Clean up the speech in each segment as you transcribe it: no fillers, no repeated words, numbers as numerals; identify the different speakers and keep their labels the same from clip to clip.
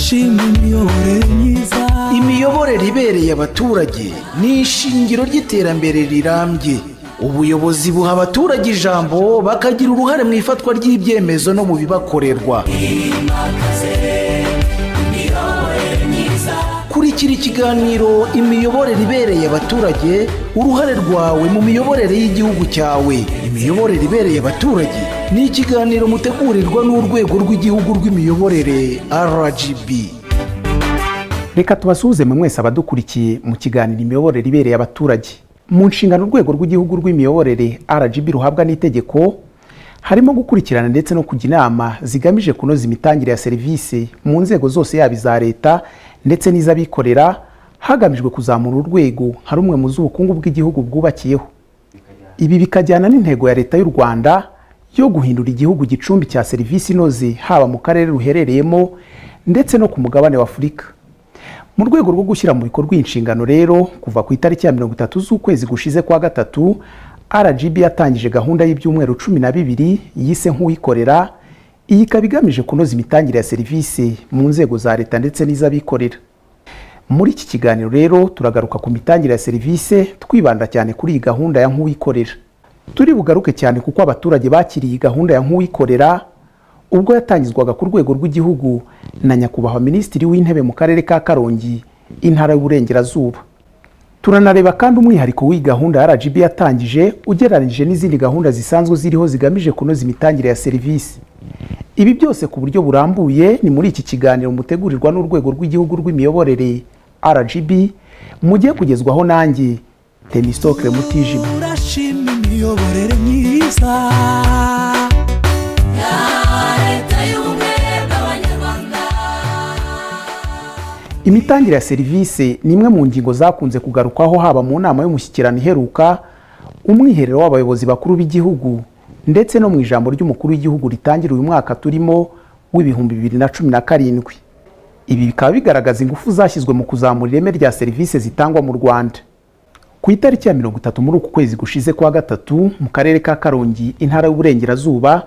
Speaker 1: Turashima imiyoborere myiza.
Speaker 2: Imiyoborere ibereye abaturage ni ishingiro ry'iterambere rirambye. Ubuyobozi buha abaturage ijambo, bakagira uruhare mu ifatwa ry'ibyemezo no mu bibakorerwa.
Speaker 1: Imiyoborere myiza.
Speaker 2: Kurikira ikiganiro "Imiyoborere ibereye abaturage", uruhare rwawe mu miyoborere y'igihugu cyawe. Imiyoborere ibereye abaturage ni ikiganiro mutegurirwa n'Urwego rw'Igihugu rw'Imiyoborere, RGB.
Speaker 3: Reka tubasuhuze mwe mwese abadukurikiye mu kiganiro "Imiyoborere ibereye abaturage". Mu nshingano Urwego rw'Igihugu rw'Imiyoborere, RGB, ruhabwa n'itegeko harimo gukurikirana ndetse no kujya inama zigamije kunoza imitangire ya serivisi mu nzego zose, yaba iza leta ndetse n'iz'abikorera, hagamijwe kuzamura urwego nka rumwe mu z'ubukungu bw'igihugu bwubakiyeho. Ibi bikajyana n'intego ya Leta y'u Rwanda yo guhindura igihugu gicumbi cya serivisi inoze, haba mu karere ruherereyemo ndetse no ku mugabane wa Afurika. Mu rwego rwo gushyira mu bikorwa iyi nshingano rero, kuva ku itariki ya 30 z'ukwezi gushize kwa gatatu, RGB yatangije gahunda y'ibyumweru 12 yise "Nk'uwikorera". Iyi ikaba igamije kunoza imitangire ya serivisi mu nzego za leta ndetse n'iz'abikorera. Muri iki kiganiro rero turagaruka ku mitangire ya serivisi, twibanda cyane kuri iyi gahunda ya "Nk'uwikorera". Turi bugaruke cyane kuko abaturage bakiriye iyi gahunda ya "Nk'uwikorera" ubwo yatangizwaga ku rwego rw'igihugu na Nyakubahwa Minisitiri w'Intebe mu Karere ka Karongi, Intara y'Uburengerazuba. Turanareba kandi umwihariko w'iyi gahunda ya RGB yatangije ugereranyije n'izindi gahunda zisanzwe ziriho zigamije kunoza imitangire ya serivisi. Ibi byose ku buryo burambuye ni muri iki kiganiro mutegurirwa n'Urwego rw'Igihugu rw'Imiyoborere, RGB, mugiye kugezwaho nanjye, Temistokle Mutijima.
Speaker 1: Turashima imiyoborere myiza
Speaker 4: ya Leta y'Ubumwe bw'Abanyarwanda.
Speaker 3: Imitangire ya serivisi ni imwe mu ngingo zakunze kugarukwaho, haba mu nama y'umushyikirano iheruka, umwiherero w'abayobozi bakuru b'igihugu, ndetse no mu ijambo ry'umukuru w'igihugu ritangira uyu mwaka turimo w'2017. Ibi bikaba bigaragaza ingufu zashyizwe mu kuzamura ireme rya serivisi zitangwa mu Rwanda. Ku itariki ya 30 muri uku kwezi gushize kwa gatatu, mu Karere ka Karongi, Intara y'Uburengerazuba,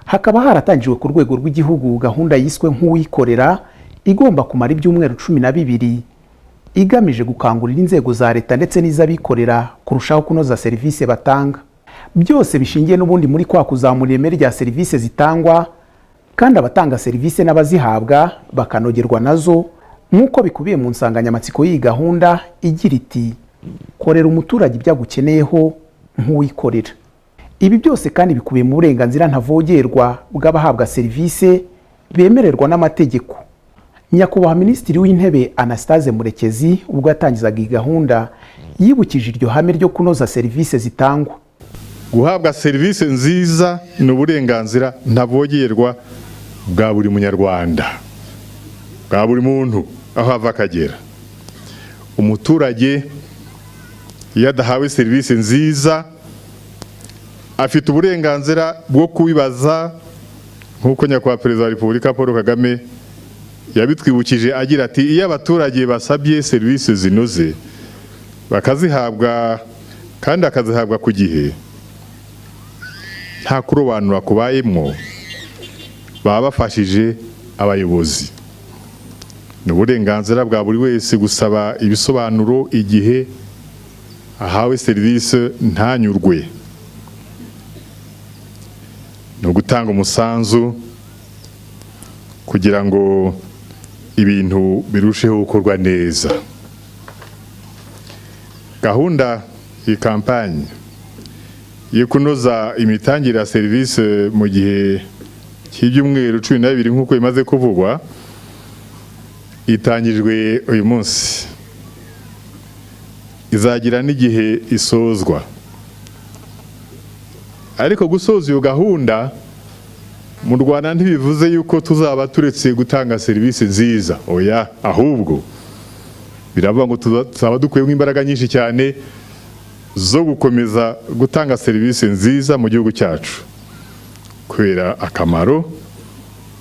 Speaker 3: hakaba haratangijwe ku rwego rw'igihugu gahunda yiswe "Nk'uwikorera", igomba kumara ibyumweru 12, igamije gukangurira inzego za leta ndetse n'iz'abikorera kurushaho kunoza serivisi batanga. Byose bishingiye n'ubundi muri kwa kuzamura ireme rya serivisi zitangwa, kandi abatanga serivisi n'abazihabwa bakanogerwa nazo, nk'uko bikubiye mu nsanganyamatsiko y'iyi gahunda igira iti: "Korera umuturage ibyo agukeneyeho nk'uwikorera". Ibi byose kandi bikubiye mu burenganzira ntavogerwa bw'abahabwa serivisi bemererwa n'amategeko. Nyakubahwa Minisitiri w'Intebe Anastase Murekezi, ubwo yatangizaga iyi gahunda, yibukije iryo hame ryo kunoza serivisi zitangwa.
Speaker 5: Guhabwa serivisi nziza ni uburenganzira ntavogerwa bwa buri Munyarwanda, bwa buri muntu aho ava akagera. Umuturage iyo adahawe serivisi nziza afite uburenganzira bwo kubibaza, nk'uko Nyakubahwa Perezida wa Repubulika Paul Kagame yabitwibukije agira ati: "Iyo abaturage basabye serivisi zinoze bakazihabwa kandi akazihabwa ku gihe, nta kurobanura kubayemwo, baba bafashije abayobozi." Ni uburenganzira bwa buri wese gusaba ibisobanuro igihe ahawe serivisi ntanyurwe. Ni ugutanga umusanzu kugira ngo ibintu birusheho gukorwa neza. Gahunda iyi kampanye yo kunoza imitangire ya serivisi mu gihe cy'ibyumweru 12, nk'uko bimaze kuvugwa, itangijwe uyu munsi, izagira n'igihe isozwa. Ariko gusoza iyo gahunda mu Rwanda ntibivuze yuko tuzaba turetse gutanga serivisi nziza, oya. Ahubwo biravuga ngo tuzaba dukuyemo imbaraga nyinshi cyane zo gukomeza gutanga serivisi nziza mu gihugu cyacu, kubera akamaro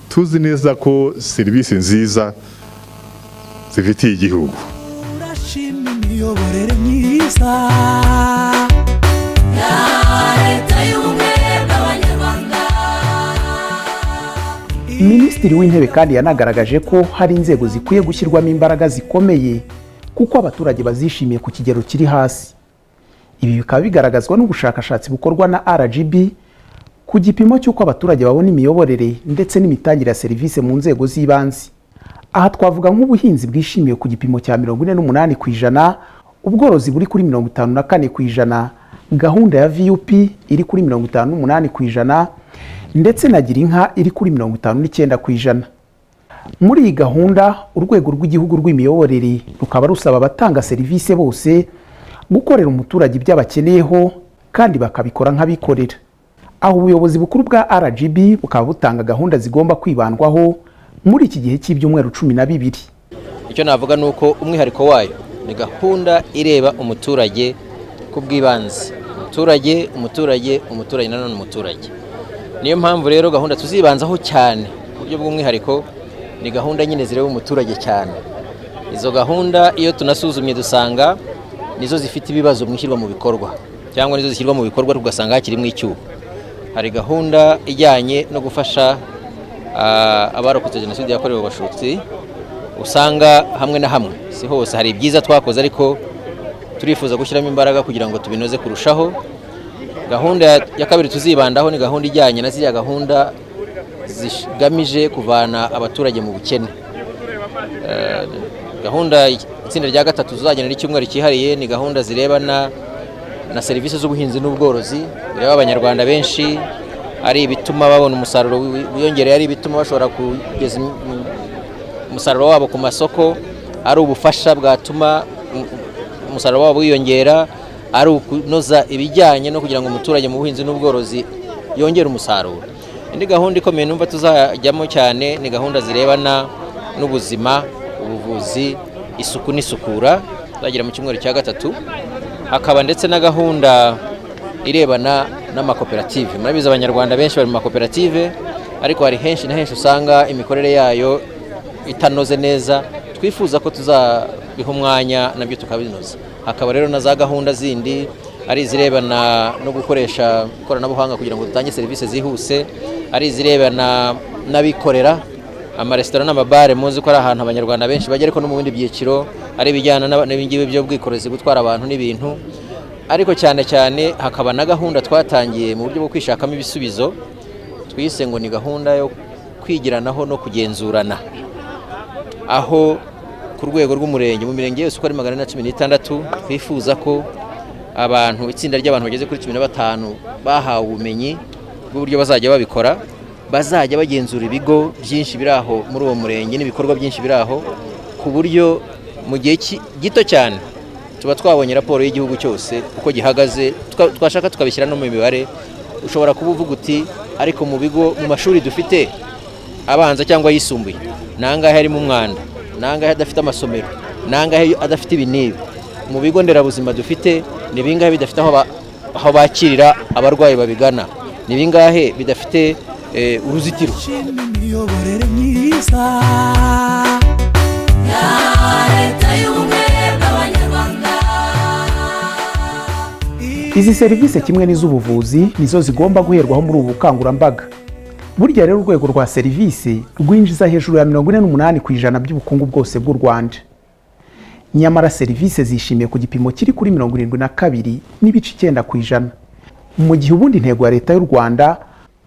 Speaker 5: tuzi neza ko serivisi nziza zifitiye igihugu.
Speaker 1: Turashima imiyoborere myiza
Speaker 4: ya Leta y'Ubumwe bw'Abanyarwanda.
Speaker 3: Minisitiri w'Intebe kandi yanagaragaje ko hari inzego zikwiye gushyirwamo imbaraga zikomeye kuko abaturage bazishimiye ku kigero kiri hasi. Ibi bikaba bigaragazwa n'ubushakashatsi bukorwa na RGB ku gipimo cy'uko abaturage babona imiyoborere ndetse n'imitangire ya serivisi mu nzego z'ibanze. Aha twavuga nk'ubuhinzi bwishimiwe ku gipimo cya 48%, ubworozi buri kuri 54%, gahunda ya VUP iri kuri 58% ndetse na Girinka iri kuri 59%. Muri iyi gahunda, Urwego rw'Igihugu rw'Imiyoborere rukaba rusaba abatanga serivisi bose gukorera umuturage ibyo abakeneyeho kandi bakabikora nk'abikorera. Aho ubuyobozi bukuru bwa RGB bukaba butanga gahunda zigomba kwibandwaho muri iki gihe cy'ibyumweru 12.
Speaker 6: Icyo navuga ni uko umwihariko wayo ni gahunda ireba umuturage ku bw'ibanze, umuturage, umuturage, umuturage, nanone umuturage. Niyo mpamvu rero gahunda tuzibanzaho cyane ku buryo bw'umwihariko ni gahunda nyine zireba umuturage cyane. Izo gahunda iyo tunasuzumye dusanga nizo zifite ibibazo mu ishyirwa mu bikorwa, cyangwa nizo zishyirwa mu bikorwa tugasanga hakirimo icyuho. Hari gahunda ijyanye no gufasha abarokotse Jenoside yakorewe Abatutsi. Usanga hamwe na hamwe, si hose, hari ibyiza twakoze ariko turifuza gushyiramo imbaraga kugira ngo tubinoze kurushaho. Gahunda ya kabiri tuzibandaho ni gahunda ijyanye na ziriya gahunda zigamije kuvana abaturage mu bukene. Gahunda itsinda rya gatatu tuzagenera icyumweru cyihariye ni gahunda zirebana na serivisi z'ubuhinzi n'ubworozi, bireba Abanyarwanda benshi, ari ibituma babona umusaruro wiyongereye, ari ibituma bashobora kugeza umusaruro wabo ku masoko, ari ubufasha bwatuma umusaruro wabo wiyongera, ari ukunoza ibijyanye no kugira ngo umuturage mu buhinzi n'ubworozi yongere umusaruro. Indi gahunda ikomeye numva tuzajyamo cyane ni gahunda zirebana n'ubuzima, ubuvuzi, isuku n'isukura, tuzagera mu cyumweru cya gatatu. Hakaba ndetse na gahunda irebana n'amakoperative. Murabizi, Abanyarwanda benshi bari mu makoperative, ariko hari henshi na henshi usanga imikorere yayo itanoze neza. Twifuza ko tuzabiha umwanya nabyo tukabinoza. Hakaba rero na za gahunda zindi, ari izirebana no gukoresha ikoranabuhanga kugira ngo dutange serivisi zihuse, ari izirebana n'abikorera, amaresitora n'amabare, muzi ko ari ahantu Abanyarwanda benshi bajya, ariko no mu bindi byiciro, ari ibijyana n'ibingibi by'ubwikorezi, gutwara abantu n'ibintu. Ariko cyane cyane hakaba na gahunda twatangiye mu buryo bwo kwishakamo ibisubizo, twise ngo ni gahunda yo kwigiranaho no kugenzurana, aho ku rwego rw'umurenge, mu mirenge yose uko ari 416, twifuza ko abantu, itsinda ry'abantu bageze kuri 15 bahawe ubumenyi bw'uburyo bazajya babikora, bazajya bagenzura ibigo byinshi biri aho muri uwo murenge n'ibikorwa byinshi biri aho, ku buryo mu gihe gito cyane tuba twabonye raporo y'igihugu cyose uko gihagaze. Twashaka tukabishyira no mu mibare. Ushobora kuba uvuga uti: "Ariko mu bigo, mu mashuri dufite abanza cyangwa ayisumbuye, ni angahe harimo umwanda? Ni angahe adafite amasomero? Ni angahe adafite ibi n'ibi? Mu bigo nderabuzima dufite, ni bingahe bidafite aho bakirira abarwayi babigana? Ni bingahe bidafite uruzitiro?"
Speaker 1: Shima imiyoborere myiza
Speaker 4: ya Leta y'Ubumwe bw'Abanyarwanda.
Speaker 3: Izi serivisi kimwe n'iz'ubuvuzi nizo zigomba guherwaho muri ubu bukangurambaga. Burya rero urwego rwa serivisi rwinjiza hejuru ya 48% by'ubukungu bwose bw'u Rwanda, nyamara serivisi zishimiye ku gipimo kiri kuri 72.9%, mu gihe ubundi intego ya Leta y'u Rwanda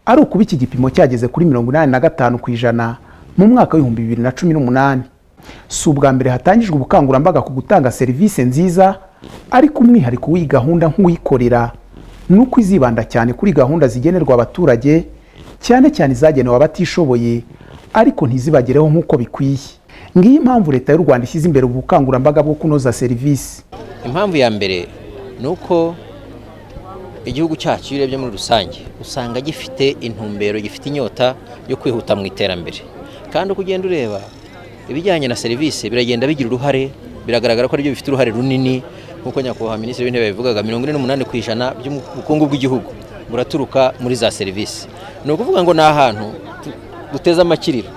Speaker 3: ari ukuba iki gipimo cyageze kuri 85% mu mwaka wa 2018. Si ubwa mbere hatangijwe ubukangurambaga ku gutanga serivisi nziza, ariko umwihariko w'iyi gahunda nk'uwikorera ni uko izibanda cyane kuri gahunda zigenerwa abaturage, cyane cyane izagenewe abatishoboye ariko ntizibagereho nk'uko bikwiye. Ngiyi impamvu Leta y'u Rwanda ishyize imbere ubukangurambaga bwo kunoza serivisi.
Speaker 6: Impamvu ya mbere ni uko igihugu cyacu, iyo urebye muri rusange, usanga gifite intumbero, gifite inyota yo kwihuta mu iterambere. Kandi uko ugenda ureba ibijyanye na serivisi biragenda bigira uruhare, biragaragara ko aribyo bifite uruhare runini. Nk'uko Nyakubahwa Minisitiri w'Intebe yabivugaga, 48% by'ubukungu bw'igihugu buraturuka muri za serivisi. Ni ukuvuga ngo ni ahantu duteze amakiriro.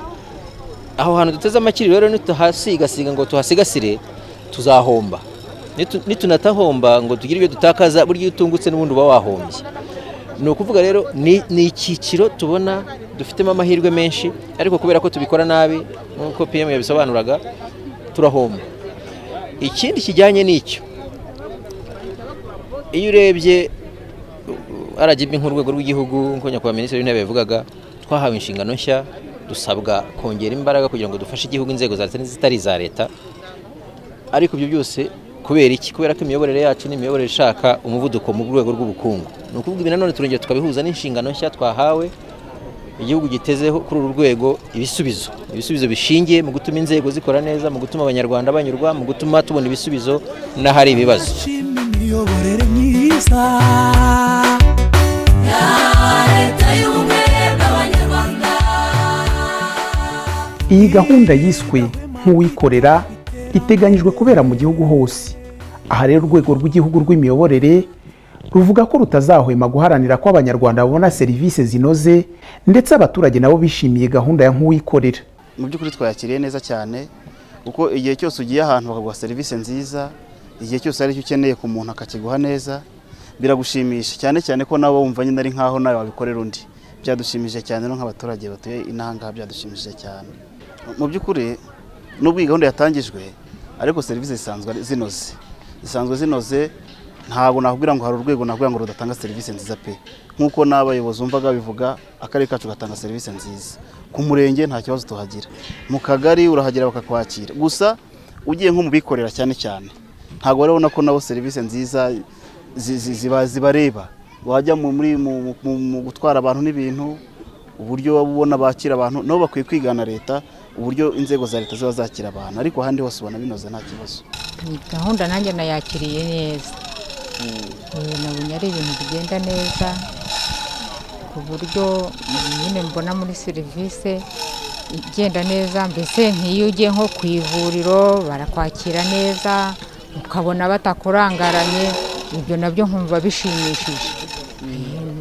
Speaker 6: Aho hantu duteze amakiriro rero, nituhasigasiga ngo tuhasigasire, tuzahomba. Nitunatahomba ngo tugire ibyo dutakaza, burya iyo utungutse n'ubundi uba wahombye. Ni ukuvuga rero ni icyiciro tubona Dufitemo amahirwe menshi, ariko kubera ko tubikora nabi, nk'uko PM yabisobanuraga, turahomba. Ikindi kijyanye n'icyo, iyo urebye RGB nk'urwego rw'igihugu, nk'uko nyakubahwa Minisitiri w'Intebe yabivugaga, twahawe inshingano nshya, dusabwa kongera imbaraga kugira ngo dufashe igihugu, inzego za leta n'izitari iza leta. Ariko ibyo byose kubera iki? Kubera ko imiyoborere yacu ni imiyoborere ishaka umuvuduko mu rwego rw'ubukungu. Ni ukuvuga ibi nanone turongera tukabihuza n'inshingano nshya twahawe, igihugu gitezeho kuri uru rwego ibisubizo, ibisubizo bishingiye mu gutuma inzego zikora neza, mu gutuma Abanyarwanda banyurwa, mu gutuma tubona ibisubizo n'ahari ibibazo.
Speaker 1: Shima imiyoborere myiza
Speaker 4: ya Leta y'Ubumwe bw'Abanyarwanda.
Speaker 3: Iyi gahunda yiswe Nk'uwikorera iteganyijwe kubera mu gihugu hose. Aha rero, Urwego rw'Igihugu rw'Imiyoborere ruvuga ko rutazahwema guharanira ko Abanyarwanda babona serivisi zinoze, ndetse abaturage nabo bishimiye gahunda ya Nk'uwikorera.
Speaker 7: Mu by'ukuri twayakiriye neza cyane, kuko igihe cyose ugiye ahantu bakaguha serivisi nziza, igihe cyose hari icyo ukeneye ku muntu akakiguha neza, biragushimisha cyane cyane ko nawe wumva nyine ari nkaho nawe wabikorera undi. Byadushimishije cyane no nk'abaturage batuye inaha ngaha, byadushimishije cyane. Mu by'ukuri, nubwo iyi gahunda yatangijwe, ariko serivisi zisanzwe zinoze, zisanzwe zinoze. Ntabwo nakubwira ngo hari urwego nakubwira ngo rudatanga serivisi nziza pe. Nk'uko n'abayobozi wumvaga babivuga, akarere kacu gatanga serivisi nziza. Ku murenge nta kibazo tuhagira, mu kagari urahagera bakakwakira. Gusa ugiye nko mu bikorera cyane cyane, ntabwo urabona ko nabo serivisi nziza zibareba. Wajya mu gutwara abantu n'ibintu, uburyo waba ubona bakira abantu, nabo bakwiye kwigana leta, uburyo inzego za leta ziba zakira abantu. Ariko ahandi hose ubona binoze, nta kibazo.
Speaker 8: Iyi gahunda nanjye nayakiriye neza. Nabonye ari ibintu bigenda neza, ku buryo nyine mbona muri serivisi igenda neza. Mbese nk'iyo ugiye nko ku ivuriro, barakwakira neza, ukabona batakurangaranye. Ibyo nabyo nkumva bishimishije.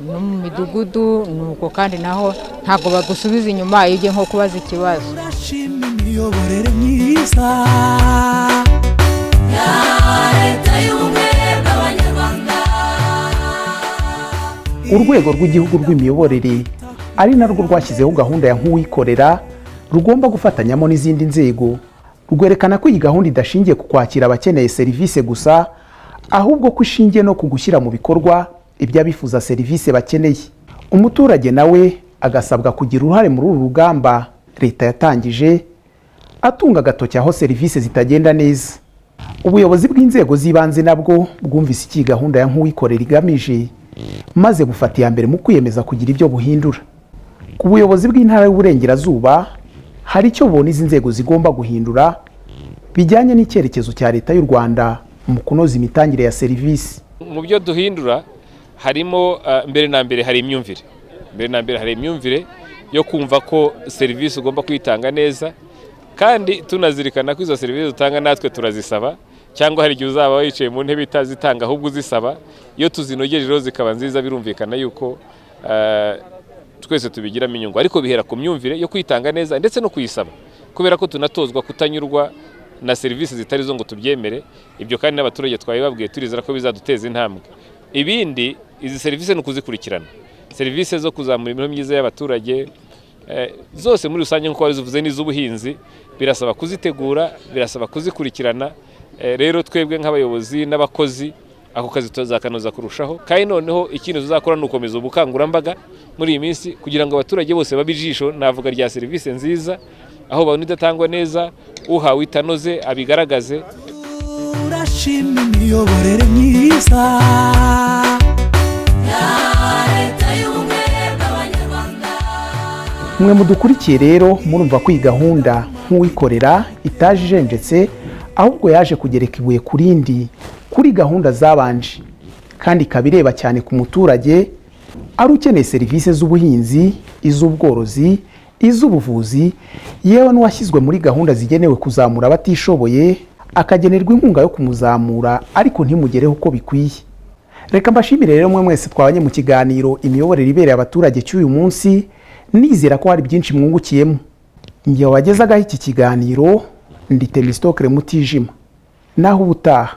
Speaker 8: No mu midugudu ni uko, kandi naho ntabwo bagusubiza inyuma iyo ugiye nko kubaza ikibazo.
Speaker 1: Turashima imiyoborere myiza
Speaker 4: ya Leta y'Ubumwe bw'Abanyarwanda.
Speaker 3: Urwego rw'Igihugu rw'Imiyoborere, ari narwo rwashyizeho gahunda ya Nk'uwikorera rugomba gufatanyamo n'izindi nzego, rwerekana ko iyi gahunda idashingiye ku kwakira abakeneye serivisi gusa, ahubwo ko ishingiye no ku gushyira mu bikorwa ibyo abifuza serivisi bakeneye. Umuturage nawe agasabwa kugira uruhare muri uru rugamba leta yatangije, atunga agatoki aho serivisi zitagenda neza. Ubuyobozi bw'inzego z'ibanze nabwo bwumvise icyo iyi gahunda ya Nk'uwikorera igamije, maze bufata iya mbere mu kwiyemeza kugira ibyo buhindura. Ku buyobozi bw'Intara y'Uburengerazuba, hari icyo bubona izi nzego zigomba guhindura bijyanye n'icyerekezo cya Leta y'u Rwanda mu kunoza imitangire ya serivisi.
Speaker 9: Mu byo duhindura harimo mbere na mbere hari imyumvire. Mbere na mbere hari imyumvire yo kumva ko serivisi ugomba kuyitanga neza, kandi tunazirikana ko izo serivisi dutanga natwe turazisaba, cyangwa hari igihe uzaba wicaye mu ntebe itazitanga ahubwo uzisaba. Iyo tuzinogeje rero zikaba nziza, birumvikana yuko twese tubigiramo inyungu. Ariko bihera ku myumvire yo kuyitanga neza ndetse no kuyisaba, kubera ko tunatozwa kutanyurwa na serivisi zitari zo ngo tubyemere. Ibyo kandi n'abaturage twabibabwiye, turizera ko bizaduteza intambwe. Ibindi, izi serivisi ni ukuzikurikirana, serivisi zo kuzamura imibereho myiza y'abaturage zose muri rusange, nk'uko wabivuze, n'iz'ubuhinzi, birasaba kuzitegura, birasaba kuzikurikirana. Rero twebwe nk'abayobozi n'abakozi, ako kazi tuzakanoza kurushaho. Kandi noneho ikindi tuzakora ni ugukomeza ubukangurambaga muri iyi minsi, kugira ngo abaturage bose babe ijisho, navuga, rya serivisi nziza. Aho babona idatangwa neza, uhawe itanoze abigaragaze.
Speaker 1: Turashima imiyoborere myiza
Speaker 4: ya Leta y'Ubumwe bw'Abanyarwanda.
Speaker 3: Mwe mudukurikiye rero, murumva ko iyi gahunda Nk'uwikorera itaje ijenjetse, ahubwo yaje kugereka ibuye ku rindi kuri gahunda zabanje, kandi ikaba ireba cyane ku muturage, ari ukeneye serivisi z'ubuhinzi, iz'ubworozi, iz'ubuvuzi, yewe n'uwashyizwe muri gahunda zigenewe kuzamura abatishoboye, akagenerwa inkunga yo kumuzamura ariko ntimugereho uko bikwiye. Reka mbashimire rero mwe mwese twabanye mu kiganiro Imiyoborere Ibereye Abaturage cy'uyu munsi, nizera ko hari byinshi mwungukiyemo. Njye wagezagaho iki kiganiro ndi Temistokere Mutijima. Naho ubutaha.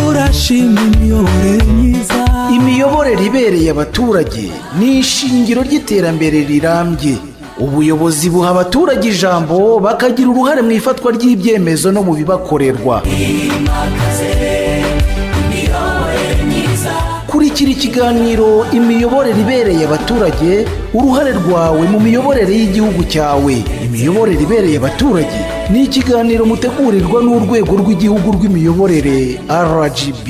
Speaker 1: Turashima imiyoborere myiza.
Speaker 2: Imiyoborere ibereye abaturage ni ishingiro ry'iterambere rirambye. Ubuyobozi buha abaturage ijambo, bakagira uruhare mu ifatwa ry'ibyemezo no mu bibakorerwa.
Speaker 4: Twimakaze imiyoborere myiza.
Speaker 2: Kurikira ikiganiro Imiyoborere ibereye abaturage, uruhare rwawe mu miyoborere y'igihugu cyawe. Imiyoborere ibereye abaturage ni ikiganiro mutegurirwa n'Urwego rw'Igihugu rw'Imiyoborere, RGB.